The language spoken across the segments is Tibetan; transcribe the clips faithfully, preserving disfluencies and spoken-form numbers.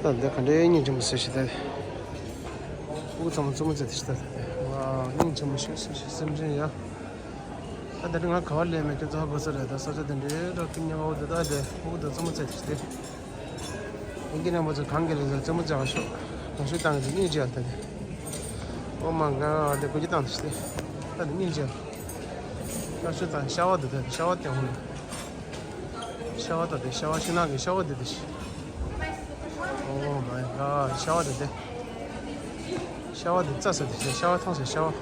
ད་འདི་ག་འདྲའི་སྙིང་རྗེ་མོ་ཟེར་ཞིག་ད། ཕྲུ་གུ་ཚང་མ་རྩེད་མོ་རྩེ་དེ་ཞིག་ད། ཝའོ། སྙིང་རྗེ་མོ་ཞིག་ཟེར་ཞིག་སེམས་ཅན་ཡ། ད་འདི་ང་ག་བ་ལས་མེད་ཀྱི་ཚོ་གོ་ས་རེད། ད་ས་ཆ་དེ་འདྲའི་རོ་ཀི་ཉ་བོ་འདི་ད་དེ་ཕྲུ་གུ་དང་རྩེད་མོ་རྩེ་དེ་ཞིག་དེ། ཨིན་ཇི་རྣམ་པ་ཚོ་གང་གི་ལས་ཀ་རྩེད་མོ་རྩེ་ག་ཤོག་ག་ཤོག་བཏང་གི་སྙིང་རྗེ་ཡ་ད་དེ། Oh my god དེ་གོ་ཅི་བཏང་དེ་ཞིག་དེ། ད་དེ་སྙིང་རྗེ་ཡ། ག་ཤོག་བཏང་ཤ་བ་འདི་ད་ཤ་བ་སྟེང་ཧོ་ན། ཤ་བ་ད་དེ་ཤ་བ་ཤིང་ནགས་ཀྱི་ཤ་བ་འདི་དེ་ཞིག Oh my god ཤ་བ་དེ་དེ། ཤ་བ་དེ་རྩྭ་ཟེར་དེ་ཤ་བ་ཐང་ཟེར་ཤ་བ།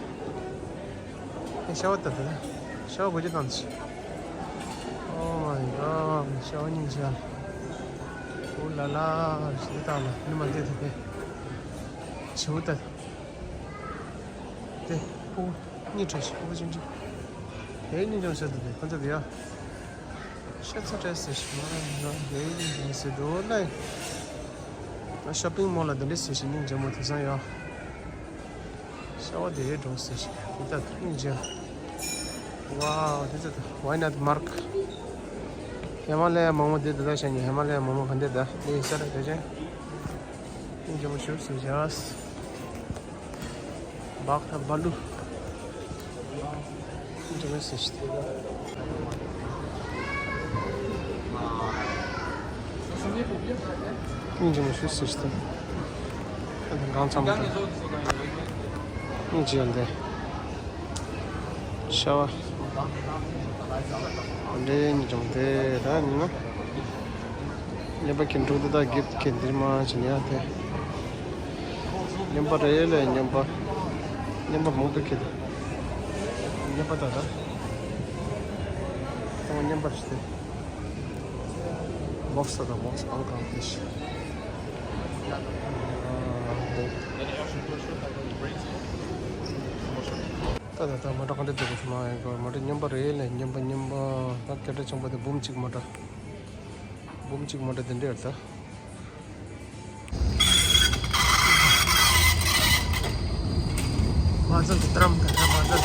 ཨེ་ཤ་བ་ད་དེ་ཤ་བ་གོ་ཅི་བཏང་དེ། Oh my god ཤ་བ་སྙིང་རྗེ་ཨ། ཨོ་ལ་ལ་ཞིག་དེ་བཏང་ལ་ནི་མ་དེ་དེ་དེ། བྱིའུ་ད་དེ་ཕྲུ་གུ་གཉིས་བྲོས་ཤིག་ཕྲུ་གུ་ཆུང་ཆུང་། དེ་གཉིས་ཀྱང་ཤ་དེ་དེ་ཁོ་ཚོ་དེ་ཡ། ཤ་ཚ་བྲལ་ཟེར་ཞིག་མ་རང་རང་དེ་ཡིན་ཟེར་འདུག་ལེ། ང་ཤོ་པིང་མོལ་ལ་དེ་འདྲས་ཟེར་ཞིག་སྙིང་རྗེ་མོ་དེང་སང་ཡོད། ཤ་བ་དེ་ཡོད་འགྲོ་ཟེར་ཞིག་དེ་ལྟ་སྙིང་རྗེ། ཝའོ་དེ་ལྟ་why not mark ཧི་མ་ལ་ཡ་མོག་མོག་དེ་དེ་ལྟ་བྱས་ནས་ཧི་མ་ལ་ཡ་མོག་མོག་ག་འདྲས་ད་དེ་ཡིན་ས་རེད་དེ་ཅན། སྙིང་རྗེ་མོ་ཞིག་ཟེར་བྱས། བག་ཐ་བ་ལུ། འགྲོ་བའི་སྲིད་ཞི་སྟེ། སྙིང་རྗེ་མོ་ཞིག་སྲིད་ཞི་སྟེ། ཨ་ནི་གང་འཚམ་དང་། སྙིང་རྗེ་ཡོན་ཏན། ཤ་བ། འདྲེ་སྙིང་རྗེ་མོ་དེ་ད་ནི་ན། རྔན་པ་ཁྱེར་འགྲོ་འདི་དག་གིབ་ཁྱེར་འདིར་མ་བྱིན་ཡ་དེ། རྔན་པ་རེ་ལས་རྔན་པ། རྔན་པ་མང་དུ་ཁྱེར་དེ། རྔན་པ་ད་ད། ཁོང་རྔན་པ་རེ་དེ། བོག་སི་དང་བོག་སི་གང་གང་དེ་ཞིག་ད་ད་ད་མ་གྲོགས་ག་འདྲ་འདུག་གོ་མ་ཡིན་གོ་མ་གྲོགས་རྔན་པ་རེ་ལས་རྔན་པ་རྔན་པ་ད་སྐད་གྲགས་ཆེན་པོ་དེ་འབུམ་གཅིག་མ་གྲོགས། འབུམ་གཅིག་མ་འདྲ་དེ་འདྲ་ཡོད་ད། བ་ཟལ་གྱི་ཏྲམ་དེ་འདྲ་བ་ཟལ།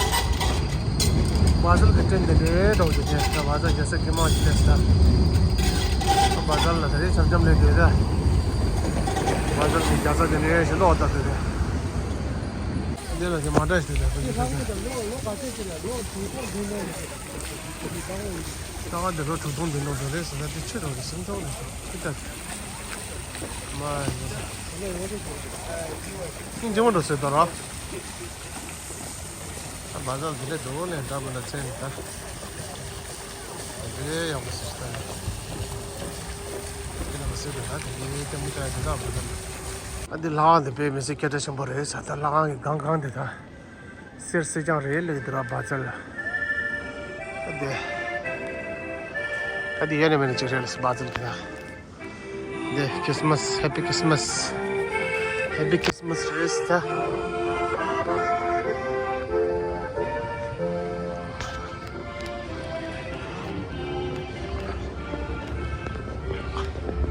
བ་ཟལ་གྱི་ཏྲེན་དེ་འདྲའི་འགྲོ་རྒྱུ་དེ་ད་བ་ཟལ་རྒྱལ་ས་གི་མང་ཞིག་དེ་ད། བ་ཟལ་ལ་དེ་རིང་འཆམ་འཆམ་ལས་དེ་ད། བ་ཟལ་གྱི་རྒྱལ་ས་དེ་འདྲའི་ཞིག་ལོག་ད་དེ་དེ། འདི་ལ་དེ་མ་འདྲ་ཞིག་དེ་ད་དེ་དེ་དེ། ད་ག་འདི་ལོ་དྲུག་སྟོང་བདུན་སྟོང་དེ་རེད་ཟེར་ན་དེ་ཆེ་རོ་རེད་སེམས་ཐོག་རེད་ཤོག་ཁྱི་ལྟ་དེ། མ་ཡིན་ས། ཁྱི་འཇིགས་མ་འགྲོ་ཟེར་ད་ར། ད་བ་ཟལ་དེ་ལས་འགྲོ་ནས་འདྲ་མི་འདྲ་ཚན་རེད་ད། དེ་ཡག་པོ་ཟེར་ད་ནི། དེ་ལ་མ་ཟེར་ད་ད་དེ་ལྟད་མོ་ལྟ་ཡ་དེ་འདྲ་མི་འདུག་ཨ་འདི་ལྷ་ཁང་དེ་དཔེ་མི་སྲིད་སྐད་གྲགས་ཆེན་པོ་རེད་ས། ད་ལྷ་ཁང་གི་སྒང་སྒང་དེ་ད། སེར་སེར་ཀྱང་རེད་ལེགས་འདུག་ར་བ་ཙལ་ལ། ཨ་དེ། ཨ་དེ་ཡ་ནས་མེད་ན་ཅིག་རེད་ལ་བ་ཙལ་གྱི་ད། དེ་Christmas Happy Christmas Happy Christmas རེད་ད།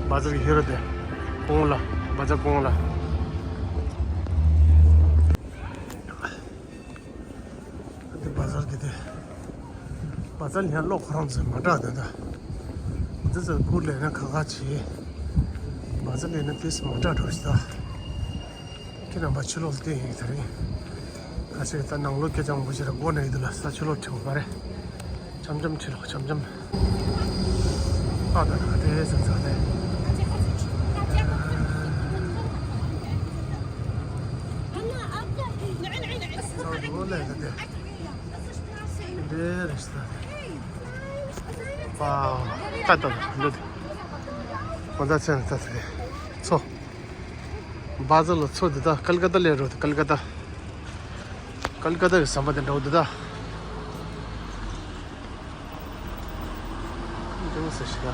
བ་ཙལ་གྱི་ཧེ་རོ་དེ། གོང་ལ། བ་ཙལ་གོང་ལ། འདི་བ་ཙལ་གྱི་དེ། བ་ཙལ་ཡང་ལོ་ཁོ་རང་ཚོས་མ་དྲག་དེ་འདྲ། འདི་ཚོ་ཁུར་ལེན་ན་ཁ་ཁ་བྱེད། བ་ཙལ་ལེན་ན་དེས་མ་དྲག་འགྲོ་ཞིག་ད། ཁྱེད་རྣམ་པ་ཕྱི་ལོགས་བལྟས་ཡིན་དེ་རིང་། ཁ་ཤས་ད་ནང་ལོགས་སྐད་ཆ་མང་པོ་ཞིག་ར་སྒོ་ནས་ཡིན་འདུག་ལ་ས་ཕྱི་ལོགས་ཁྲིད་དགོས་པ་རེད། འཆམ་འཆམ་ཁྲིད་ལོག་འཆམ་འཆམ། ཨ་ད་ད་དེ་ཟེར་ཚར་ཏེ། ཨ་འོ་ལེ་ད་དེ། འདི་རེད་ཤག་པ། ད་ད་འདི་དེ། ཁོ་ད་ཚན་ད་དེ། ཚོ། བ་ཙལ་ལ་ཚོ་འདི་ད་ཀལ་ཀ་ཏ་ལས་རོ་ཀལ་ཀ་ཏ། ཀལ་ཀ་ཏ་གི་ཟམ་པ་དེ་འདྲ་བོ་འདི་ད། འདི་མོ་ཟེར་ཞིག་ད།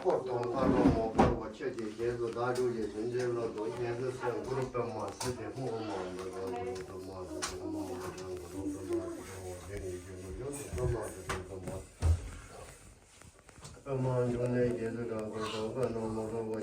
འཁོར་དང་ཐར་པ་མ་བོར་བ་ཆོས་ཀྱི་རྗེས་སུ་བདག་སྒྲུབ་ཀྱི། རྗེས་སུ་བདག་སྒྲུབ་ཀྱི་བྱིན་གྱིས་བརླབ་ཏུ་རྗེ་བཙུན་གུ་རུ་པདྨ་སིདྡྷི་ཧཱུྃ། ཨོཾ་ཨཱཿཧཱུྃ་ཨཱཿཧཱུྃ་ཨཱཿཧཱུྃ་ཨཱཿཧཱུྃ། པདྨ་འབྱུང་གནས་རྗེས་སུ་བདག་སྒྲུབ་པ་ནམ་མཁའ་ལྟ་བུ།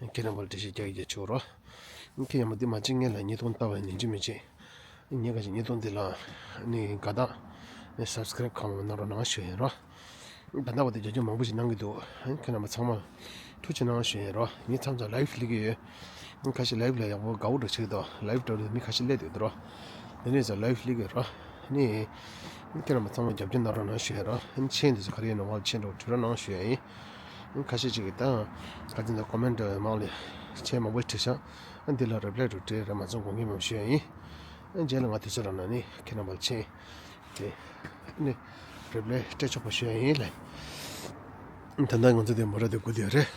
ཁྱེད་རྣམ་པར་འགྲེལ་བཤད་རྒྱག་གི་ཆོག་རོ། ཁྱེད་ཡང་མ་འདི་མ་ཅིག་ངས་ལ་ཉིས་སྟོང་ལྟ་བ་ཉིན་གཅིག་མི་བྱེད། ངས་ག་ཅིག་ཉིས་སྟོང་འདི་ལ་ནི་དགའ་རྟགས་ནི་སབ་སི་ཀ་རེབ་གང་མང་གནང་རོགས་གནང་ཞུ་ཡིན་རོ། ད་ལྟ་བར་དུ་རྒྱབ་སྐྱོར་མང་པོ་ཞིག་གནང་གི་འདུག་ཁྱེད་རྣམ་པ་ཚང་མ་ཐུགས་རྗེ་གནང་ཞུ་ཡིན་རོ། ངས་མཚམས་མཚམས་ལའིབ་སླེབས་ཀྱི་ཡོད། ཁ་ཤས་ལའིབ་ལ་ཡག་པོ་དགའ་བོ་འགྲོ་ཆེ་གི་འདུག་ལའིབ་འགྲོ་དུས་མི་ཁ་ཤས་སླེབས་འདུག་རོ། དེ་ནས་ཚོ་ལའིབ་སླེབས་ཀྱི་རོ། ནི། ཁྱེད་རྣམ་པ་ཚང་མ་རྒྱབ་སྐྱོར་གནང་རོགས་གནང་ཞུ་ཡིན་རོ། མཆན་འདི་ཚོ་ག་རེ་ཡིན་ནོ་ང་ལ་མཆན་འདྲ་བོ་བྲིས་རོགས་གནང་ཞུ་ཡ་ཡིན། ཁ་ཤས་ཅིག་གིས་ད་ག་ཚོད་འདུག་ཀོ་མེན་ཊི་མང་ལ་མཆན་མང་པོ་བྲིས་ཤག་འདི་ལ་རི་པ་ལའི་འདྲ་བོ་སྤྲད་ར་མ་སོང་དགོངས་འགལ་མེད་པ་ཞུ་ཡ་ཡིན། རྗེས་ལ་ང་དུས་ཚོད་རག་ན་ནི་ཁྱེད་རྣམ་པ་ལ་མཆན་དེ་ནི་རི་པ་ལའི་སྤྲད་ཆོག་པ་ཞུ་ཡ་ཡིན་ལ། ད་ལྟ་ང་ཚོ་དེ་མོ་ཊ་དེ་སྒུག་བསྡད་ཡོད་རེད།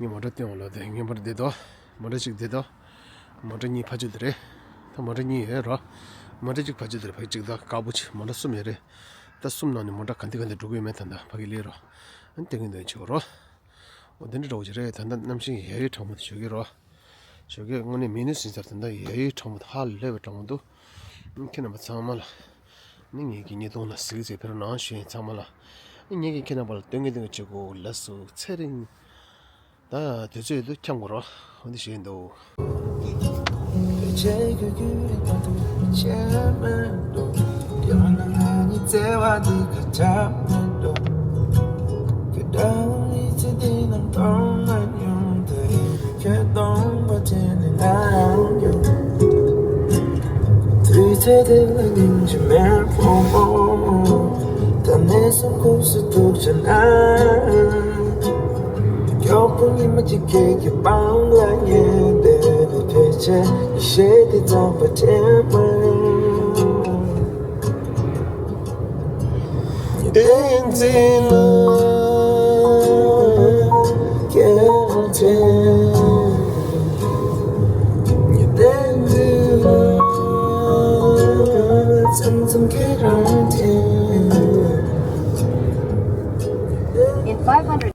ངས་མོ་ཊ་སྟོན་འོང་ལ་དེ་ངས་མོ་ཊ་འདི་དོ། མོ་ཊ་གཅིག་འདི་དོ། མོ་ཊ་གཉིས་ཕ་ཆུ་དེ་རེད། ད་མོ་ཊ་གཉིས་ཡོད་རོ། མོ་ཊ་གཅིག་ཕ་ཆུ་དེ་རེད། ཕ་གཅིག་ད་དཀར་པོ་ཆེ་མོ་ཊ་གསུམ་ཡོད་རེད། ད་གསུམ་ནང་ནས་མོ་ཊ་ག་འདི་ག་འདི་འགྲོ་གི་ཡོད་མེད་ད་ད་ཕ་གི་ལས་རོ། ཨ་ནི་དེ་གི་འདོན་ཆོག་རོ། འོ་དེ་འདྲ་འདྲ་བོ་ཞིག་རེད། ད་ལྟ་གནམ་གཤིས་ཡ་ཡོ་གྲང་མོ་དེ་ཞོགས་ཀས་རོ། ཞོགས་ཀས་དངོས་གནས་མི་ནུས་ཟིན་ཚར། ད་ལྟ་ཡ་ཡོ་གྲང་མོ་དེ་ཧ་ལས་པའི་གྲང་མོ་འདུག་ཁྱེད་རྣམ་པ་ཚང་མ་ལ། ནི་ངེད་ཀྱི་ཉིས་སྟོང་ལ་གཟིགས་ཚེ་ཕེབས་རོགས་གནང་ཞུ་ཡིན་ཚང་མ་ལ། ངེད་ཀྱི་ཁྱེད་རྣམ་པ་ལ་སྟོན་གི་སྟོན་གི་བྱེད་དགོས་ལགས་སོ། ཚེ་རིང་། ད་དུས་ཚོད་དུ་འཁྱམ་དགོས་རོགས་འོ་འདི་ཞུ་ཡིན་འདུག་དུས་ཚོད་འདི་ལ་སྙིང་རྗེ་མེད་ཕོ་མོ། ད་ནས་སོང་ཁུངས་སུ་ཐུག་ཆ་ན། མགྱོགས་པོ་ཉི་མ་གཅིག་གི་གི་པང་ལ་ཉལ་བསྡད་ནས་ཕལ་ཆེར་ཡེ་ཤེས་དེ་རྩོམ་པ་དྲན་མ་ཡོང་། བསྟན་འཛིན་ལ་སྐྱེལ་ཏེ། བསྟན་འཛིན་ལ་མཚམས་མཚམས་ཁྱེད་རང་དེ། In five hundred.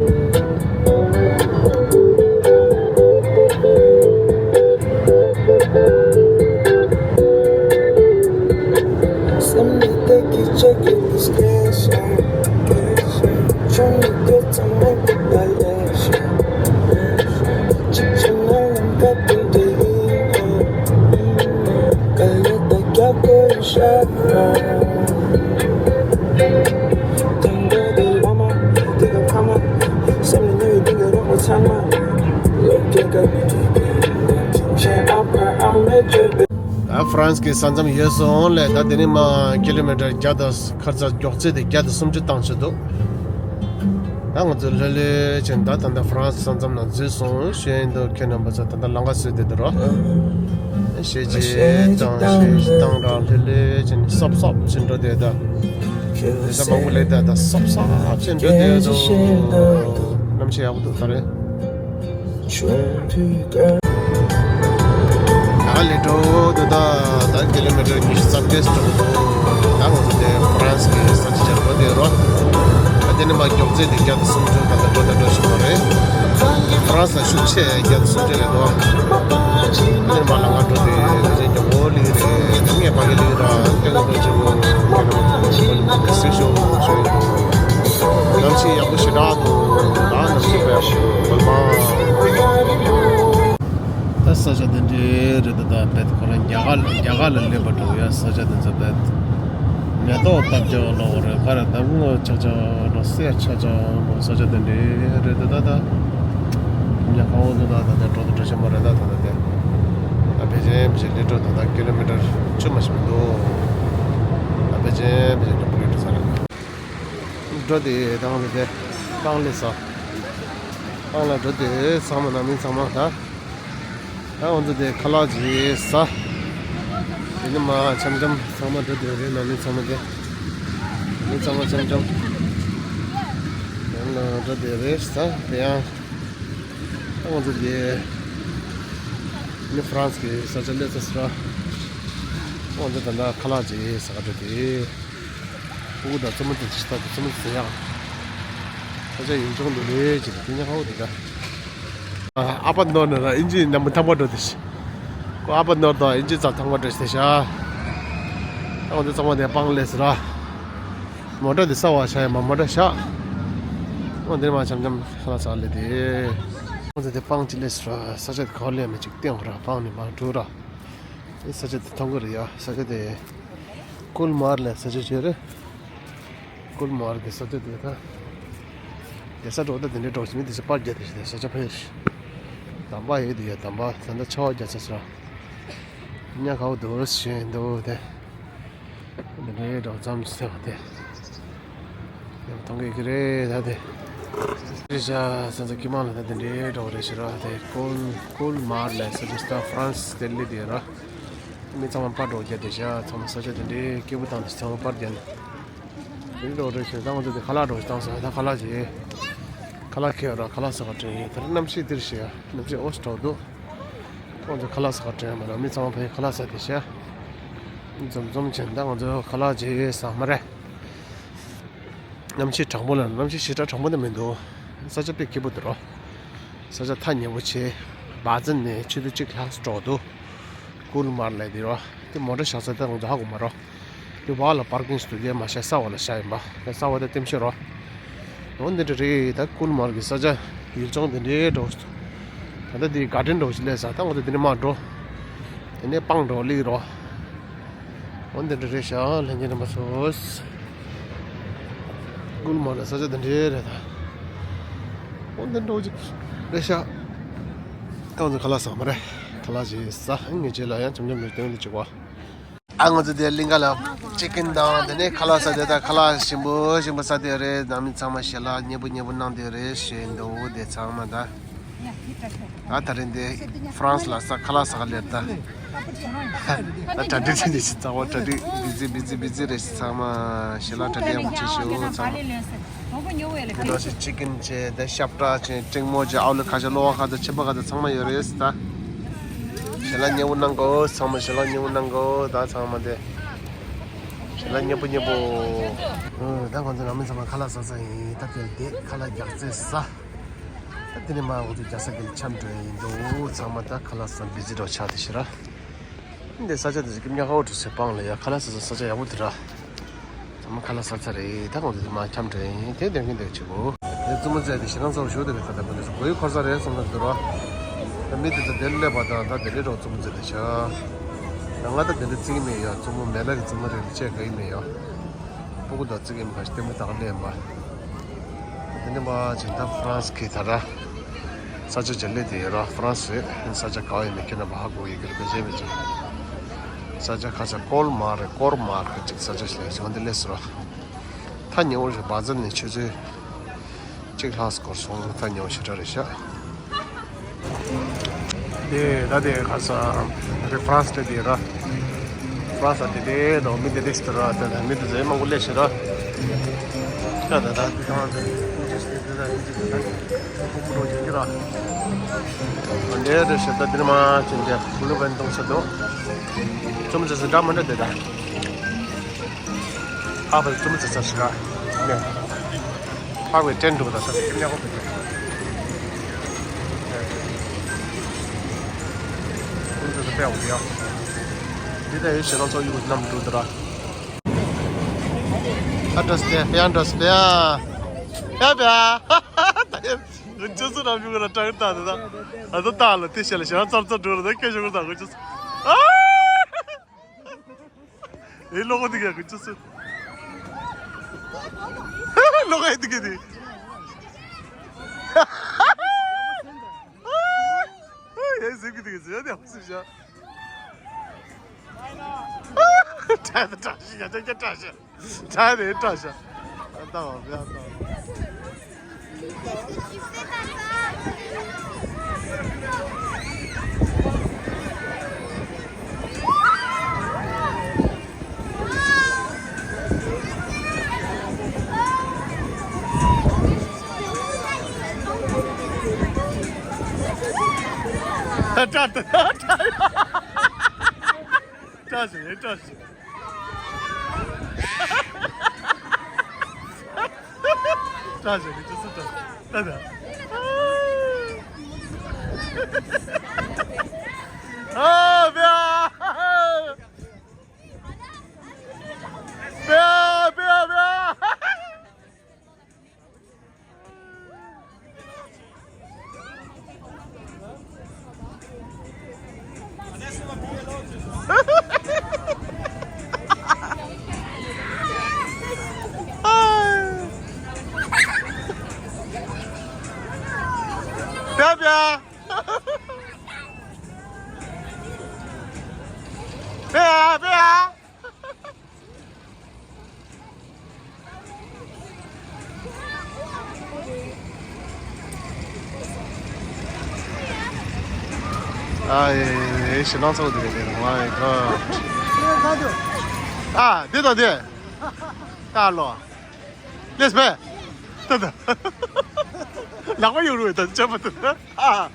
ད་ཧྥ་རན་སི་གི་ས་མཚམས་ཡོལ་སོང་ལས། ད་དེ་ནས་མར་ཀི་ལོ་མི་ཊར་བརྒྱ་དང་ཁ་ཚ་མགྱོགས་ཚད་དེ་བརྒྱ་དང་སུམ་ཅུ་བཏང་བྱས་འདུག་ད་ང་ཚོ་ལྷོད་ལྷོད་བྱས་ད་ད་ལྟ་ཧྥ་རན་སི་ས་མཚམས་ནང་འཛུལ་སོང་ཞུ་ཡིན་འདུག་ཁྱེད་རྣམ་པ་ཚོ་ད་ལྟ་ལམ་ཁ་བཟོས་བསྡད་འདུག་རོ། ཞེ་ཅིག་བཏང་ཞེ་ཅིག་བཏང་ར་ལྷོད་ལྷོད་བྱས་ནས་སོབ་སོབ་བྱས་འགྲོ་བསྡད་ད། དེ་ས་མང་པོ་ལས་ད་ད་སོབ་སོབ་བྱས་འགྲོ་བསྡད་འདུག་གནམ་གཤིས་ཡག་པོ་འདུག་ད་རེད། ད་ལས་འགྲོ་འདུག་ད་ད་ཀི་ལོ་མི་ཊར་ཉི་ཤུ་རྩ་བརྒྱད་འགྲོ་གི་འདུག་ད་ང་ཚོ་དེ་ཧྥ་རན་སི་གི་ས་ཆ་ཆེན་པོ་དེ་རོ། ད་དེ་ནས་མར་མགྱོགས་ཚད་དེ་བརྒྱ་དང་སུམ་ཅུ་ད་ལྟ་འགྲོ་ད་འགྲོ་བཞིན་པ་རེད། ཧྥ་རན་སི་ལ་ཤུགས་ཆེ་བརྒྱ་དང་སུམ་ཅུ་ལས་འདུག་དེ་ནས་མར་ལམ་ཁ་འགྲོ་དེ་ངས་མགྱོགས་པོ་ལི་རེད། ངས་ཕ་གི་ལི་ར་སྟེང་འགྲོ་བྱེད་དགོས་སྲིད་ཤོག་ཞུ་ཡིན་འདུག་གནམ་གཤིས་ཡག་པོ་ཞེ་དྲག་འདུག་ད་གནམ་གཤིས་དཔེ་ཡག་པོ་འདུག་ད་ས་ཆ་དེ་འདྲའི་རེད་འདུག་ད་དཔེ་ཁོ་རང་རྒྱ་གར་རྒྱ་གར་ལ་སླེབས་པ་འདྲ་བོ་ཡ། ས་ཆ་དེ་ཚོ་དཔེ་མེ་ཏོག་བཏབ་ཀྱང་ལོག་རེད། ག་རེ་ད་སྔོ་ཆག་ཆག་འགྲོ་སེར་ཆག་ཆག་འགྲོ། ས་ཆ་དེ་འདྲའི་རེད་འདུག་ད་ད་ཉ་ཁ་འོ་འདུག་ད་ད་དེ་འགྲོ་དུ་འགྲོ་ཤེས་མ་རེད། ད་ད་ད་དེ་ད་ཕལ་ཆེར་ཕལ་ཆེར་སླེབས་འགྲོ་ད་ད་ཀི་ལོ་མི་ཊར་བཅུ་མ་ཞིག་མི་འདུག་ད་ཕལ་ཆེར་ཕལ་ཆེར་འགྲོ་གི་འགྲོ་ས་རེད། འགྲོ་དེ་ད་ང་ཚོ་དེ་པང་ལས་ས་པང་ལ་འགྲོ་དེ་ཚང་མ་ནང་མི་ཚང་མ་ད་ད་ང་ཚོ་དེ་ཁ་ལག་ཅིག་ཟ། དེ་ནས་མར་འཆམ་འཆམ་ཚང་མ་འགྲོ་དེ་རེད། ནང་མི་ཚང་མ་དེ་མི་ཚང་མ་འཆམ་འཆམ་ཡང་ལ་འགྲོ་དེ་རེད། ཟ་དེ་ཡང་ད་ང་ཚོ་དེ་ནི་ཧྥ་རན་སི་གི་ས་ཆ་སླེབས་ཚར་སོང་ར། ང་ཚོ་ད་ལྟ་ཁ་ལག་ཅིག་ཟ་ག་འགྲོ་དེ། ཕྲུ་གུ་དང་རྩེད་མོ་དེ་ཅི་ལྟར་དུ་རྩེད་མོ་དེ་ཟེར་ཡག་ཁ་ཆ་ཡུལ་ལྗོངས་འདུག་ལས་ཅི་ལ་དེ་ཉག་ཁ་བོ་དེ་ད། ཨ་ཕ་ནོར་ནི་ར་ཨིན་ཇི་ནམ་ཐང་པ་འགྲོ་དེ་ཤི། ཁོ་ཨ་ཕ་ནོར་དང་ཨིན་ཇི་ཙག་ཐང་པ་འགྲོ་ཤི་དེ་ཤ། ཨ་འོ་དེ་ཚང་མ་དེ་པང་ལས་ཟེར་ར། མོ་ཊ་དེ་ས་བ་ཤ་ཡ་མ་མོ་ཊ་ཤ། འོ་དེ་མ་འཆམ་འཆམ་ཁ་ལག་ཟ་ལས་དེ། ཁོང་ཚོ་དེ་སྤང་ཅི་ལས་ར། ས་ཆ་དེ་ག་ལས་མི་གཅིག་སྟེང་ར། སྤང་ནི་མ་འགྲོ་ར། ཨེ་ས་ཆ་དེ་མཐོང་གི་རེད་ཡ། ས་ཆ་དེ་ཀུལ་མར་ལ་ས་ཆ་ཅིག་རེད། ཀུལ་མར་གི་ས་ཆ་དེ་ད། དེ་ས་འགྲོ་ད་དེ་འདྲའི་འགྲོ་ཞིག་མི་དེ་ས་པར་རྒྱག་དེ་ཞིག་དེ་ས་ཆ་ཕེ་ཞིག་དམ་པ་ཡོད་དེ་ཡ། དམ་པ་ད་ལྟ་ཆར་པ་རྒྱག་ས་ས། ཉ་གའུ་དུ་ཞེས་འདུག་དེ། འདི་འདྲའི་འགྲོ་མཚམས་ཟེར་བ་དེ། ཡང་མཐོང་གི་གི་རེད་ད་དེ། རེད་ཤག་སེམས་ཚ་ཀི་མང་ལ་ད་འདི་འདྲའི་འགྲོ་རེད་ཤག་ར་དེ། ཀུལ་ཀུལ་མར་ལ་ས་ཆ་ད་ཧྥ་རན་སི་ལྡི་ལི་དེ་ར། མི་ཚང་མ་པར་འགྲོ་རྒྱ་དེ་ཤག་ཚང་མ་ས་ཆ་དེ་འདྲའི་སྐྱིད་པོ་བཏང་དེ་ཚང་མ་པར་རྒྱ་ནས། འདི་འགྲོ་རེད་ཤག་ད་ང་ཚོ་དེ་ཁ་ལག་འགྲོ་ཞིག་བཏང་སོང་། ད་ཁ་ལག་ཅིག་ཁ་ལག་ཁྱེར་ར་ཁ་ལག་ཟ་ག་དྲན་ཡིན། ད་གནམ་གཤིས་འདིར་ཤག་གནམ་གཤིས་ཨོ་ཙི་དྲག་འདུག་ཁོང་ཚོ་ཁ་ལག་ཟ་ག་དྲན་མ་ར། མི་ཚང་མ་ཕའི་ཁ་ལག་ཟ་དེ་ཤག་འཛོམས་འཛོམས་བྱས་ད་ང་ཚོ་ཁ་ལག་ཅིག་ཟ་མ་རེད། གནམ་གཤིས་གྲང་མོ་ལ་གནམ་གཤིས་ཞེ་དྲག་གྲང་མོ་དེ་མི་འདུག་ས་ཆ་དཔེ་སྐྱིད་པོ་འདུག་རོ། ས་ཆ་ཐག་ཉེ་པོ་ཆེ། བ་ཛན་ནས་ཆུ་ཚོད་གཅིག་ལྷག་འགྲོ་འདུག་ཀུལ་མར་ལ་དེ་རོ། དེ་མོ་ཊ་བཞག་ས་དེ་ང་ཚོ་ཧ་གོ་མ་རོ། དེ་བ་ལ་པར་ཀིང་ཞིག་འདུག་དེ་མ་བཞག་ས་འོག་ལ་བཞག་ཡིན་པ། དེ་ས་འོག་དེ་ལྟེམ་ཤོད་རོ། འོ་འདི་འདྲ་རེད། ད་ཀུལ་མར་གི་ས་ཆ་ཡུལ་ལྗོངས་འདི་འདྲའི་འགྲོ། ད་ལྟ་འདི་ག་ཌེན་འགྲོ་ཞིག་སླེབས་ས། ད་ང་ཚོ་འདི་ནས་མར་འགྲོ། དེ་ནས་སྤང་འགྲོ་སླེབས་རོ། འོ་འདི་འདྲ་རེད་ཤག་ལྷན་རྒྱས་རྣམ་པ་ཚོ། ཀུལ་མར་ལ་ས་ཆ་འདི་འདྲའི་རེད་ད། འོ་འདི་འགྲོ་ཅིག་རེད་ཤག་ད་ང་ཚོ་ཁ་ལག་ཟ་མ་རེད། ཁ་ལག་ཅིག་ཟ། ངས་རྗེས་ལ་ཡང་འཇམ་འཇམ་ནས་སྟོན་འདི་བྱེད་གོ། ཨ་ང་ཚོ་དེ་གླིང་ག་ལ་ཅི་ཀིན་དང་དེ་ནས་ཁ་ལག་ཟ་དེ་ད་ཁ་ལག་ཞིམ་པོ་ཞིམ་པོ་ཟ་དེ་རེད། ནང་མི་ཚང་མ་ཞལ་ལག་མཉེས་པོ་མཉེས་པོ་གནང་དེ་རེད་ཞེས་འདུག་དེ་ཚང་མ་ད། ད་ད་རིང་དེ་ཧྥ་རན་སི་ལ་ས་ཁ་ལག་ཟ་ག་སླེབས་ད། ད་གྲ་སྒྲིག་བྱེད་ནས་ཞིག་ཚང་མ་གྲ་སྒྲིག་བི་ཛི་བི་ཛི་བི་ཛི་རེད་ཞིག་ཚང་མ་ཞལ་ལག་གྲ་སྒྲིག་ཡག་པོ་བྱེད་ཤོག་ཚང་མ། དེ་ནང་བཞིན་ཅི་ཀིན་བྱས། དེ་ཤབ་ཏྲ་བྱས། ཀྲིང་མོ་བྱས། ཨའུ་ལི་ཁ་ཤ་གློ་བ་ཁ་ཤ་ཕྱེ་མ་ཁ་ཤ་ཚང་མ་ཡོད་རེད་ད། ཞལ་ལག་མཉེས་པོ་གནང་གོ། ཚང་མ་ཞལ་ལག་མཉེས་པོ་གནང་གོ་ད། ཚང་མ་དེ་ཞལ་ལག་མཉེས་པོ་མཉེས་པོ། ཨོ་ད་ང་ཚོ་ནང་མི་ཚང་མ་ཁ་ལག་ཟ་ས་ཡིན་ད། དེ་དེ་ཁ་ལག་རྒྱག་རྩེ་ཟ། ད་དེ་ནས་མ་འོ་དེ་རྒྱག་ས་གི་འཆམ་འགྲོ་ཡིན་འདུག་ཚང་མ་ད་ཁ་ལག་ཟ་བི་ཛི་འགྲོ་ཆགས་དེ་ཤི་ར། འདི་ས་ཆ་འདི་ཚོ་ཀིམ་ཉ་ཧའོ་ཏུ་སེ་སྤང་ལ་ཡ་ཁ་ལག་ཟ་ས་ས་ཆ་ཡག་པོ་འདི་ར། ཚང་མ་ཁ་ལག་ཟ་ཚར་རེད། ད་ཁོང་ཚོ་མ་འཁྱམ་འགྲོ་ཡིན། དེ་བསྟན་གིན་བསྡད་ཆུ་བོ། དེ་བཙུན་མོ་བཙལ་ཏེ་ཞེ་སྡང་ཚ་བོ་ཞུ་དེ་རེད། ད་ལྟ་ཁོ་ཚོ་གོ་ཡི་འཁོར་ས་རེད་བསམ་ས་འདུག་ར། ད་མི་དེ་ཚོ་དེར་སླེབས་པ་དང་ད་དེ་རེད་རོགས་བཙུན་མོ་བཙལ་ཏེ་ཤ། ད་ང་ད་དེ་འདྲ་བརྩི་གི་མེད་ཡ། བཙུན་མོ་མེ་ལ་གི་བཙུན་མོ་རེད་ལ་བཅད་དགའ་ཡི་མེད་ཡ། སྤུ་གུ་དང་བརྩི་གི་མེད་ག་ཞིག་ལྟད་མོ་ད་ག་སླེབས་ཡིན་པ། དེ་ནས་མ་བྱས་ད་ཧྥ་རན་སི་གི་ད་ར། ས་ཆ་ཅིག་སླེབས་དེ་ཡོད་ར། ཧྥ་རན་སི་རེད། ས་ཆ་ག་བ་ཡིན་མིན་ཁྱེད་རྣམ་པ་ཧ་གོ་ཡི་གི་རེད་པས་བྱས་མི་བྱེད། ས་ཆ་ཁ་ཆ་ཀོལ་མར་རེད། ཀོར་མར་གི་ཅིག་ས་ཆ་ཞིག་ལ་བྱུང་འདི་སླེབས་སོང་ར། ཐག་ཉེ་བོ་རེད། བ་ཛན་ནས་ཆུ་ཚོད་གཅིག་ལྷག་འགོར་སོང་། ཐག་ཉེ་བོ་ཞེ་དྲག་རེད་ཤག་དེ་ད་དེ་ཁ་ས་རེད། ཧྥ་རན་སི་དེ་དེ་ར། ཧྥ་རན་སི་དེ་དེ་དང་མི་དེ་དེ་སི་ར། དེ་མི་དེ་ཟེ་མང་པོ་སླེབས་ཤག་ར། ད་ད་ད་དེ་དང་དེ་དེ་དེ་དེ་དེ་དེ་དེ་དེ་དེ་དེ་དེ་ར། འདྲེ་རེད་ཤག་ད་དེ་མ་ཅན་དེ་ཀུ་ལུ་བན་དུང་ས་དོ། ཙུམ་ཙེ་ས་འདྲ་མ་འདྲ་དེ་ད། ཨ་ཕ་ཙུམ་ཙེ་ས་ཤི་ར། ནེ། ཕ་བའི་ཏྲེན་འགྲོ་ད་ས་ཀི་མྱ་ཁོ་ཕེ། ཙུམ་ཙེ་ས་ཕེ་ཡ་འོ་ཡ། འདི་ད་ཡེ་ཤེ་རང་ཚོ་ཡུ་གུ་ནམ་འགྲོ་ད་ར། ཨ་འགྲོ་སྟེ་ཕེ་ཡ་འགྲོ་སྟེ་ཕེ་ཡ་ཕེ་ཡ། ད་ཡེ་ང་ཅོ་སུ་ར་མྱུ་གུ་ར་ཏྲང་ད་ད་ད། ཨ་ད་ད་ལ་དེ་ཤ་ལ་ཤ་རང་ཙམ་ཙམ་འགྲོ་ར་ད་སྐད་ཤོར་གུ་ད་ང་ཅོ་སུ། ཨ། ཨེ་ལོ་གོ་དེ་ག་གི་ཅུ་སུ། ལོ་ག་ཨེ་དེ་ག་དེ། ཨེ་ཟིག་གི་དེ་ག་ཟིག་ཡ་དེ་ཧུ་སུ་ཤ། ཏྲ་ཏྲ་ཤི་ཡ་ཏྲ་ཏྲ་ཤི། ཏྲ་དེ་ཏྲ་ཤ། ཨ་ཏ་བ་བ་ཏ་བ། ཏྲ་ཏྲ་ཏྲ་ཏྲ་ཞིག་ཡིན་ཏྲ་ཞིག་ཏྲ་ཞིག་ཡིན་ཏྲ་ཞིག་ཏྲ་ཏྲ་ཏྲ། ཨ་བྱ། བྱ་བྱ་བྱ། 不要不要！不要不要！ ཨ་ཡེ་ཡེ་ཡེ། ཞེད་སྣང་ཚ་པོ་འདུག་གས། My God. ཨ་འདི་དང་འདི། ད་ལོ། ལེས་པས། ད་ད། ལག་པ་ཡོད་རུང་ད་ཅག་པ་ད་ད། ཨ།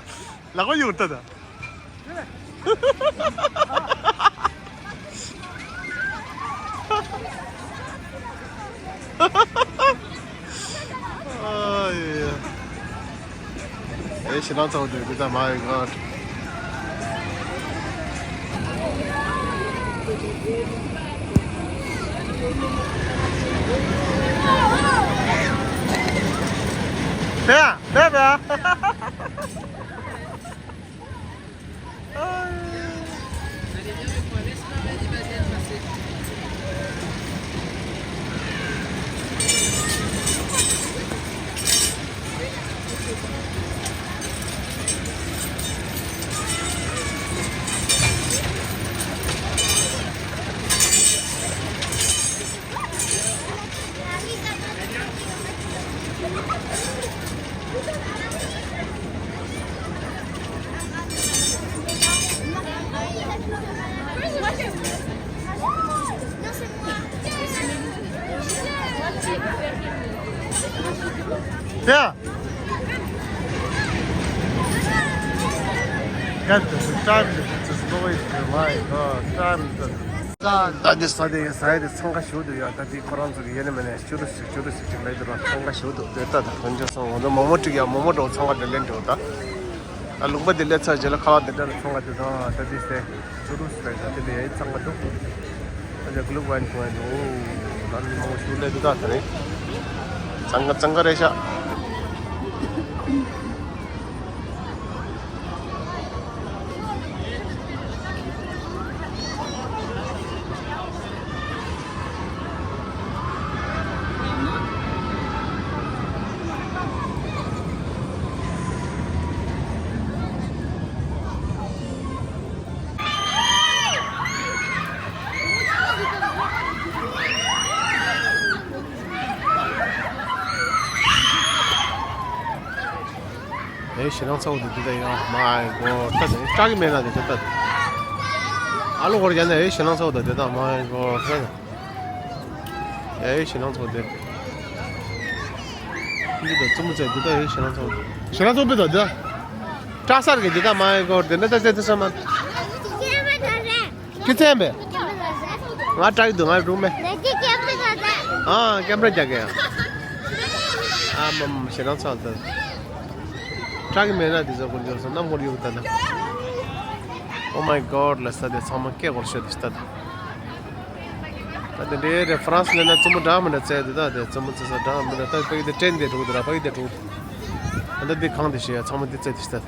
ལག་པ་ཡོད་ད་ད། ཨ་ཡེ། ཨེ་ཞེད་སྣང་ཚ་པོ་འདུག་གས། My God. ཡ། ཡ། Yeah. Got this. Time to put this noise in your life. Oh, time to. ད་འདི་ས་དེ་ཡིན་ས་ཡ་དེ་འཚང་ཁ་ཞུ་འདུག་ཡ། ད་འདི་ཁོ་རང་ཚོ་གི་ཡེ་ནས་མེད་ནས་ཅུ་རུ་སི་ཅུ་རུ་སི་ཅིག་ལས་དུ་ར་འཚང་ཁ་ཞུ་འདུག་དེ་ལྟ་ད་ཁོང་ཚོ་སོང་ང་ཚོ་མོག་མོག་ཅིག་ཡ། མོག་མོག་འགྲོ་འཚང་ཁ་འདྲ་ལེན་འགྲོ་ད། ད་ལུང་པ་འདི་ལས་ཚར་རྗེས་ལ་ཁ་ལག་འདི་འདྲ་ལ་འཚང་ཁ་འདུག་ད་ད་འདི་སེ་ཅུ་རུ་སི་རེད། ད་འདི་ལས་ཡ་འཚང་ཁ་འདུག་ད་ཅག་གླུ་བན་ཁོང་ཡ་འདུག་ད་མི་མང་པོ་ཞུ་ལས་འདུག་ད་ད་རེད། འཚང་ཁ་འཚང་ཁ་རེད་ཤག་ཨེ་ཞེད་སྣང་ཚ་པོ་འདུག་འདི་ད་ཡ། My God. ད་དེ་སྐྲག་གི་མེད་ན་དེ་ད་ད། ཨ་ལོ་གོར་ཡ་ན་ཨེ་ཞེད་སྣང་ཚ་པོ་ད་དེ་ད། My God. ད་ད་ཨེ་ཞེད་སྣང་ཚ་པོ་དེ། འདི་ད་བཙུན་མོ་ཚེ་འདི་ད་ཨེ་ཞེད་སྣང་ཚ་པོ། ཞེད་སྣང་ཚ་པོ་དཔེ་ད་འདི་ད། སྐྲག་ས་རེད་འདི་ད། My God. དེ་འདྲ་ད་ཚེ་དེ་ས་མ། ཁྱི་ཚན་པས། ང་སྐྲག་གི་འདུག་ང་རུམ་མེ། ཨ་ཀེམ་ར་རྒྱག་གི་ཡ། ཨ་མ་མ་ཞེད་སྣང་ཚ་ལ་ད། སྐྲག་གི་མེད་ན་དེ་ཚོ་སྐོར་འབྱོར་སོང་ནམ་སྐོར་ཡོད་ད་ན། Oh my God. ལ་ས་དེ་ཚང་མ་སྐད་སྐོར་ཤོད་དེ་ད་ད། ད་དེ་འདྲའི་རེ་ཧྥ་རན་སི་ལ་ན་བཙུན་མོ་འདྲ་མི་འདྲ་བཙལ་དེ་ད། དེ་བཙུན་མོ་བཙལ་ས་འདྲ་མི་འདྲ། ད་ཕ་གི་དེ་ཏྲེན་དེ་འགྲོ་གི་འདུག་ར། ཕ་གི་དེ་འགྲོ་གི་འདུག་ད་ད་འདི་གང་དེ་ཤེས་ཡ། ཚང་མ་འདི་བཙལ་དེ་ཤེས་ད།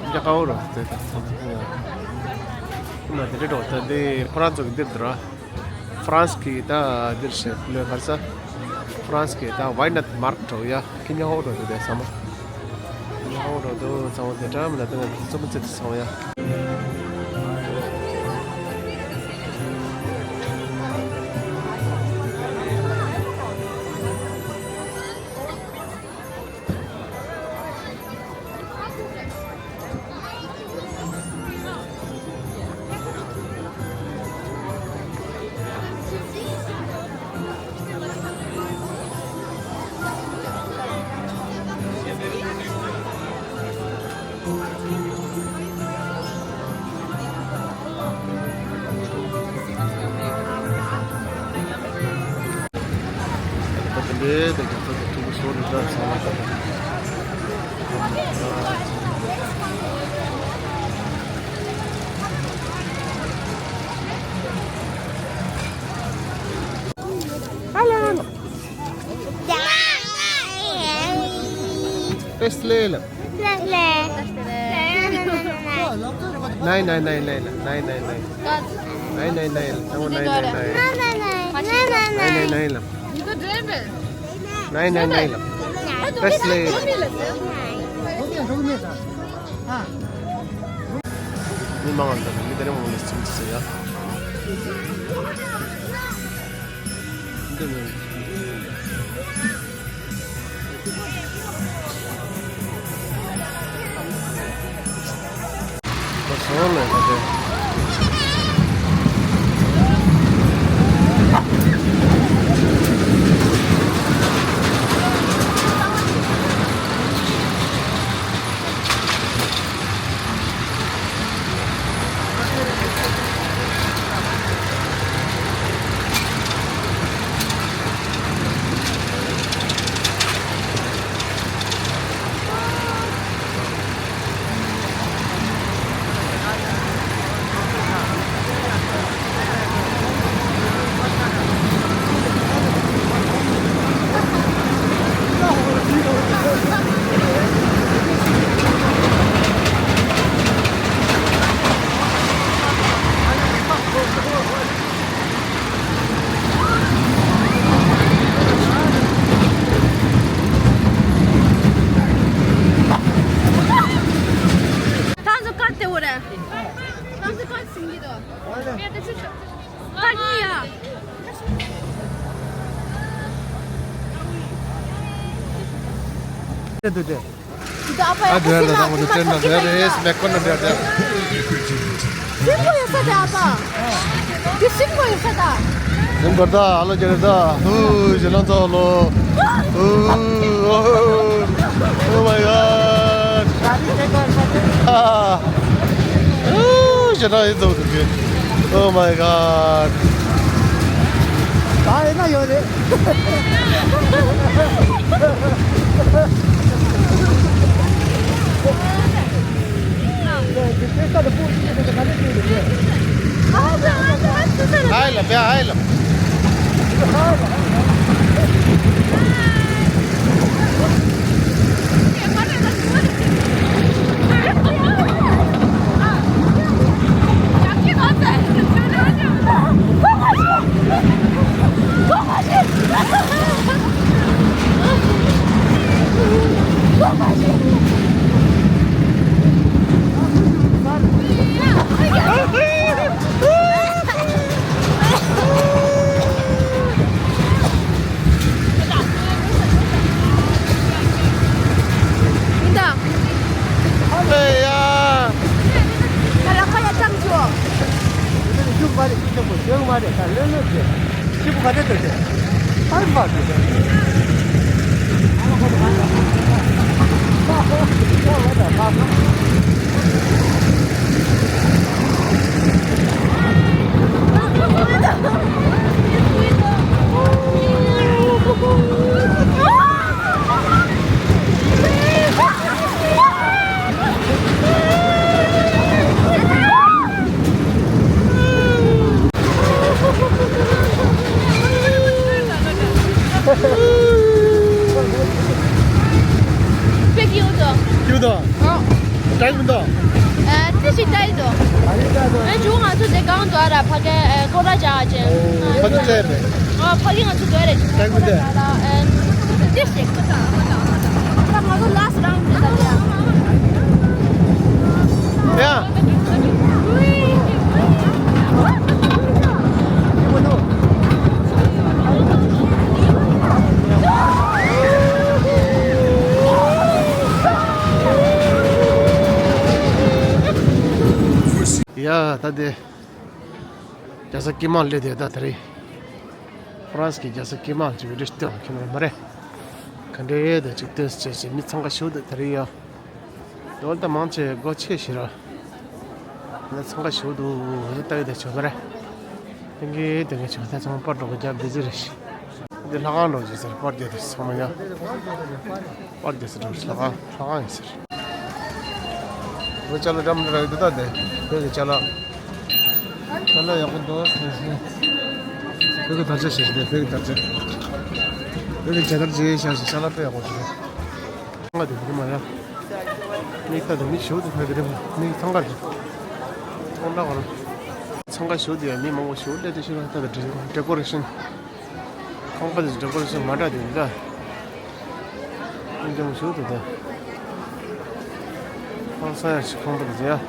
རྒྱ་གར་རོ་དེ་དང་། ཁོ་ན་དེ་འདྲ་འགྲོ་ད། འདི་ཁོ་རང་ཚོ་གི་འདིར་འདུག་ར། ཧྥ་རན་སི་གི་ད་འདིར་ཞེས་ལོས་གར་ས། ཧྥ་རན་སི་གི་ད་ཝའི་ནད་མར་འགྲོ་ཡ། ཁི་ཉ་ཧོ་འགྲོ་དེ་དེ་ཚང་མ། ཁི་ཉ་ཧོ་འགྲོ་དུ་ཚང་མ་དེ་འདྲ་མི་ལ་དེ་ང་གི་རྩོམ་རྩེ་དེ་ཚང་མ་ཡ། Hello. Best lele. Nine, nine, nine, nine, nine, nine, nine. Nine, nine, nine. Nine, nine, nine, nine. Nine, nine, nine. Nine, nine, nine. Best lady. མི་མང་ང་འདུག་མི་དེ་རིང་འོང་ལེ་ཚིམ་ཚིམ་ཡ། འདི་ནི། ད་ཚོ་ཀ་ཏེ་འོ་རེད། ད་ཚོ་ཀ་སིང་གི་དོ། ཀ་ནི་ཡ། ཏེ་ཏེ་ཏེ། ཨ་འདྲ་འདྲ་དང་འདྲ་འདྲ་འདྲ་རེད། སྨན་ཁང་འདྲ་འདྲ། སྲིན་པོ་ཡོད་ས་དེ་ཨ་ཕ། དེ་སྲིན་པོ་ཡོད་ས་ད། སྲིན་པོ་ད་ཨ་ལོ་ཅི་རེད་ད། ཧུ་ཞེ་ལང་ཚོ་ལོ། ཧུ། Oh my god. ཨ། ཧུ་ཞེ་ལང་ཡིན་ཚོ་དུ་གི། Oh my god. ད་ཡིན་ན་ཡོད་རེད། པེག་ཡོད་དོ། ཡོད་དོ། ཨོ། ཏྲག་མི་འདུག་ཨ། ཏི་ཞིག་ཏྲག་ཡོད་དོ། ཨ་ནི་ཅུང་ང་ཚོ་དེ་གང་འདུག་ཨ་ར་ཕ་གི་ཨ་ཀོ་ར་ཅག་ཅེ། ཨོ། ཕ་གི་ཚད་མེད། ཨ་ཕ་གི་ང་ཚོ་འདུག་རེད། ཏྲག་མི་འདུག་ཨ་ཏི་ཞིག་ད་ང་ཚོ་ལ་སི་རང་འདུག་ད་ཡ། ཡ། ཡ། ད་དེ་རྒྱལ་ས་སྐྱིད་མ་སླེབས་དེ་ད་དེ་རེད། ཧྥ་རན་སི་གི་རྒྱལ་ས་སྐྱིད་མ་ཅིག་བི་ཌིའོ་སྟོན་ཁྱོད་རང་མ་རེད། ག་འདྲའི་ད་ཅིག་ལྟོས་བྱས་བྱས་མི་འཚང་ཁ་ཤོར་འདུག་དེ་རེད་ཡ། དོལ་ད་མང་ཆེ་སྒོ་ཕྱེ་ཞིག་ར། ང་འཚང་ཁ་ཞུ་འདུག་ལྟ་ཡི་ད་ཆོག་ག་རེད། ཏན་གི་ཏན་གི་ཆོག་ད་ཚང་པར་འགྲོ་གི་རྒྱ་བི་ཟི་རེད་ཤི། འདི་ལྷ་ཁང་འགྲོ་གི་ཟེར་པར་རྒྱ་དེ་ཚང་མ་ཡ། པར་རྒྱ་ཟེར་འགྲོ་ལྷ་ཁང་ལྷ་ཁང་ཡིན་ཟེར། བོད་ཅ་ལག་འགྲམ་ར་ཡི་འདུག་ད་དེ་བོད་ཀྱི་ཅ་ལག་ཅ་ལག་ཡག་པོ་འདུག་བོད་ཀྱི་དར་ཆ་ཞིག་དེ་བོད་ཀྱི་དར་ཆ། བོད་ཀྱི་ཇ་དར་ཇེ་ཤ་ཞིག་ཅ་ལག་དཔེ་ཡག་པོ་འདུག་ང་དེ་བོད་མ་ཡ། མིག་ལྟ་དུས་མི་ཞིག་འདུག་ཕེབས་རེད། མིག་འཚང་ཁ་རེད། འཚང་ཁ་རེད། འཚང་ཁ་ཞིག་འདུག་ཡ། མི་མང་པོ་ཞིག་སླེབས་དུས་ཤི་ལ་ལྟ་དུས་ཌེ་ཀོ་རེ་ཤན། ཁང་པ་དེ་ཌེ་ཀོ་རེ་ཤན་མ་འདྲ་དེ་འདྲ། མི་འདི་མོ་ཞིག་འདུག་ད། ཁང་ས་ཡ་ཞིག་ཁང་པ་དེ་ཡ།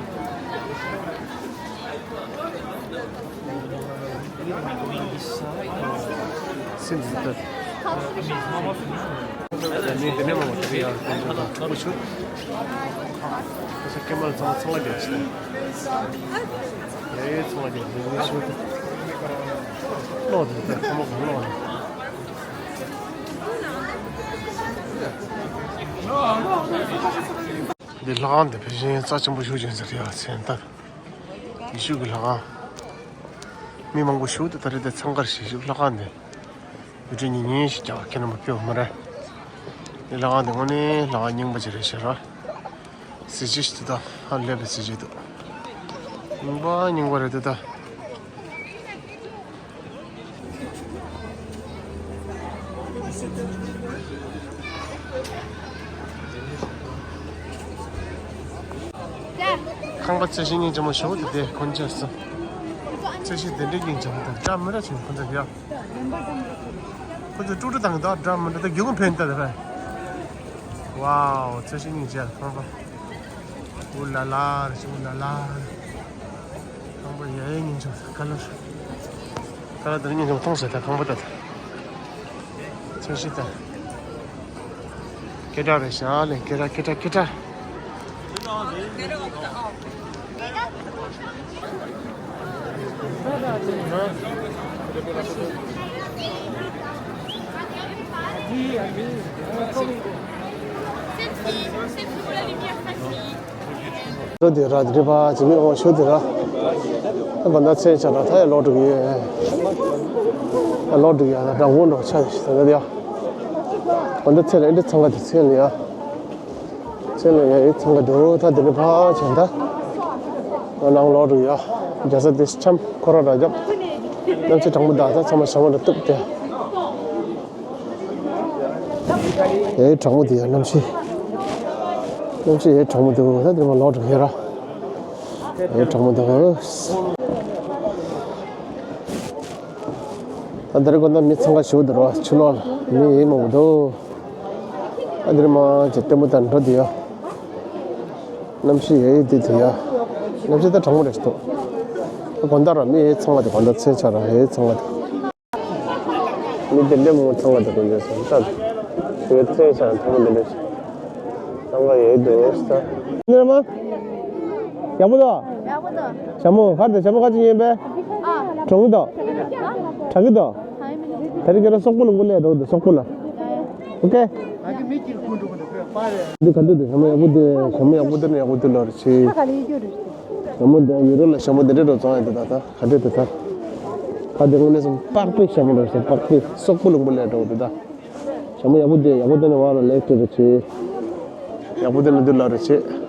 སེམས་འདི་ལྟ། ནས་དེ་ནས་མ་མ་དེ་ཡང་དེ་འདྲ་དང་ཕྲུ་གུ་ཆུ། ཁ་ཤས་སྐྱེ་དམན་ཚང་མ་ཚང་མ་རྒྱག་ཆེ། ཡ་ཡའི་ཚང་མ་རྒྱག་ནས་ནས་ཆུ། ལོག་དེ་ལྟ་ཁ་མོ་གང་ལོག་ནས། འདི་ལྷ་ཁང་འདི་ཕལ་ཆེར་རྩ་ཆེན་པོ་ཞིག་ཅན་ཟེར་ཡ་མཚན་ལྟར། ཡེ་ཤུ་གི་ལྷ་ཁང་། མི་མང་པོ་ཞིག་ཏུ་ད་རེས་དེ་འཚང་ཁ་ཞིག་ཞིག་ལྷ་ཁང་འདི། བི་ཌི་ཡོ་ཉན་ཉན་ཞིག་ཀྱང་ཁྱེད་རྣམ་པ་ཕེབས་མ་རེད། འདི་ལྷ་ཁང་འདི་དངོས་གནས་ལྷ་ཁང་རྙིང་པ་ཅིག་རེད་ཤག་ར། གཟི་བརྗིད་ཞིག་འདུག་ད། ཧ་ལས་པའི་གཟི་བརྗིད་འདུག་རྙིང་པ་རྙིང་པ་རེད་འདུག་ད། ཁང་པ་རྩི་ཤིང་སྙིང་རྗེ་མོ་ཞིག་འདུག་དེ་དཀོན་མཆོག་གསུམ། རྩི་ཤིང་དེ་འདྲའི་སྙིང་རྗེ་མོ་དང་འདྲ་མི་འདྲ་བྱུང་ཁོ་ཚོ་ཡ། ཁོ་ཚོ་ཀྲུག་ཀྲུག་དང་འདྲ་མི་འདྲ་དེ་རྒྱུ་གུ་འཕེན་ལྟ་དེ་རེད། ཝའོ། རྩི་ཤིང་སྙིང་རྗེ་ཁང་པ། ཨུ་ལ་ལ་རེད། ཨུ་ལ་ལ་རེད། ཁང་པ་ཡ་ཡའི་སྙིང་རྗེ་ཁ་ལར། ཁ་ལར་དེ་རིང་སྙིང་རྗེ་མཐོང་ཟེར་ད་ཁང་པ་ད་ད། ཚོན་ཤིང་ད། སྐད་གྲགས་རེད་ཤག་ལས་སྐད་གྲགས་སྐད་གྲགས་སྐད་གྲགས། ཞོ་དེ་ར་དེ་རེད་པ། ཅི་མི་འོང་ཞོ་དེ་ར། ད་ག་འདྲ་ཚེ་ཆ་ར་ད་ཡ་ལོག་འགྲོ་གི་ཡོད། ཡ་ལོག་འགྲོ་གི་ཡ་ད་དྲང་པོ་འགྲོ་ཆ་ཞིག་ད་ད་ཡ། ག་འདྲ་ཚེ་ར་འདི་ཚང་ག་དེ་ཚེ་ལ་ཡ། ཚེ་ལ་ཡ་ཡི་ཚང་ག་དེ་འོ་ད་དེ་ནི་ཕ་ཆེན་ད། ང་ནང་ལོག་འགྲོ་ཡ། རྒྱ་ས་དེ་འཆམ་ཁོ་ར་ར་རྒྱབ། གནམ་གཤིས་གྲང་མོ་ད་ད་ཚང་མ་ཞྭ་མོ་འདྲ་གཏུབ་སྟེ། ཡའི་གྲོགས་མོ་དེ་ཡ་གནམ་གཤིས། གནམ་གཤིས་ཡའི་གྲོགས་མོ་དེ་འོ་ད་དེ་མ་ལོག་འགྲོ་ཡ་ར། ཡའི་གྲོགས་མོ་དེ་འོ། ད་འདིར་དགོན་པ་མི་འཚང་ཁ་ཞུ་འདུག་ར། ཆུ་ལོག་མི་ཡའི་མང་པོ་འདུག་ད་འདིར་མ་ཇེ་ལྟད་མོ་དང་འགྲོ་དེ་ཡ། གནམ་གཤིས་ཡའི་དེ་དེ་ཡ། གནམ་གཤིས་ད་གྲང་མོ་རེད་འདུག་དགོན་པ་ར་མི་ཡའི་ཚང་མ་དེ་དགོན་པ་ཚེ་ཆ་ར་ཡའི་ཚང་མ་དེ། མི་དེ་འདྲ་མང་པོ་འཚང་ཁ་དེ་དགོན་པ་སོང་ད། ཞུ་ཚེ་ཆ་ཚང་མ་དེ་འདྲ་ཞིག་འཚང་ཁ་ཡའི་འདུག་ད། འདིར་མ། ཡག་པོ་འདུག་ཡག་པོ་འདུག་ཞྭ་མོ་གར་དང་ཞྭ་མོ་ག་ཅི་ཡིན་པས། ཨ། གྲོང་གི་འདུག་གྲག་གི་འདུག་ད་རིང་ཁྱེད་རང་སོག་པོ་ལུང་པ་ལས་འགྲོ་གི་འདུག་སོག་པོ་ལ། ཨོ་ཀེ། འདི་ག་འདུག་འདི་ཞྭ་མོ་ཡག་པོ་འདུག་ཞྭ་མོ་ཡག་པོ་འདུག་ན་ཡག་པོ་འདུག་ལ་རེ་ཆེ། ཞྭ་མོ་འདི་ཡུ་རོབ་ལ་ཞྭ་མོ་འདི་འདྲ་འགྲོ་བཙོང་ཡ་འདུག་ད་ད་ག་འདྲ་འདུག་ད། ད་འདི་དངོས་གནས་སུ་པགས་པའི་ཞྭ་མོ་རེད་ཟེར། པགས་པའི་སོག་པོ་ལུང་པ་ལས་འགྲོ་གི་འདུག་ད། ཞྭ་མོ་ཡག་པོ་འདུག་ཡག་པོ་འདུག་ན་བ་ལ་ལེགས་སྤྲད་རེ་ཆེ། ཡག་པོ་འདུག་ན་འདུག་ལ་རེ་ཆེ།